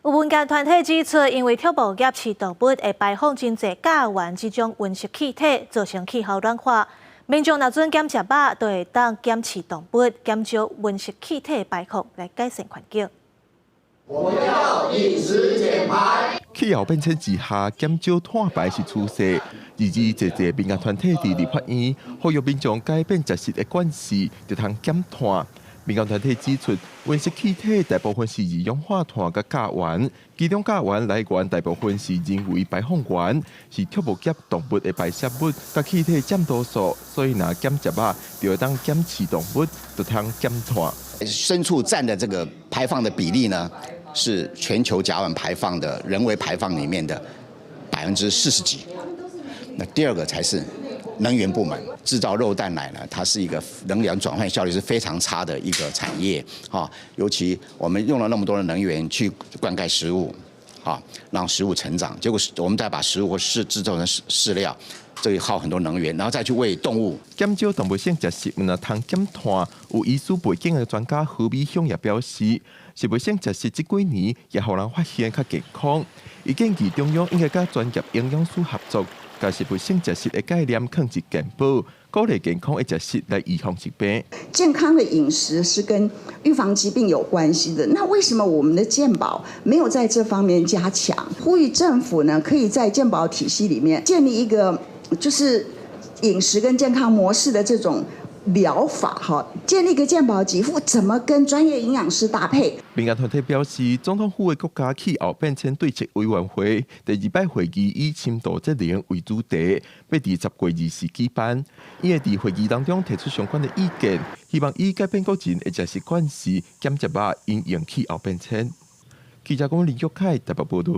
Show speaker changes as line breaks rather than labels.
有民間團體指出，因為畜牧業飼動物會排放真濟甲烷這種溫室氣體，造成氣候暖化。民眾若準減食肉，就會當減飼動物，減少溫室氣體排放，來改善環境。
我要飲食減排。
氣候變遷之下，減少碳排是趨勢。而濟濟民間團體佇立法院呼籲民眾改變食食的慣勢，就通減碳。民間團體指出，溫室氣體大部分是二氧化碳佮甲烷，其中甲烷來源大部分是人為排放源，是畜牧業動物的排泄物，佮氣體佔多數，所以若減食肉，就會當減飼動物，就通減碳。
牲畜佔的這個排放的比例呢，是全球甲烷排放的人為排放裡面的40幾%。那第二個才是能源部門製造肉蛋奶呢，它是一個能源轉換效率是非常差的一個產業，哈，尤其我們用了那麼多的能源去灌溉食物，啊，讓食物成長，結果我們再把食物製造成飼料，這個耗很多能源，然後再去餵動物。
減少動物性食食物，若通減碳。有醫師背景的專家何美鄉也表示，植物性食食這幾年也予人發現較健康。伊建議中央應該佮專業營養師合作，共植物性食食的概念囥佇健保，鼓勵健康的食食來預防疾病。
健康的飲食是跟預防疾病有關係的。那為什麼我們的健保沒有在這方面加強？呼籲政府呢，可以在健保體系裡面建立一個就是飲食跟健康模式的這種療法，哈，建立一個健保給付，怎麼跟專業營養師搭配？
民間團體表示，總統府的國家氣候變遷對策委員會第二擺會議以深度節能為主題，欲佇10月24舉辦。伊會佇會議當中提出相關的意見，希望以改變國人的食食慣勢，減食肉，因應氣候變遷。記者講林玉凱台北報道。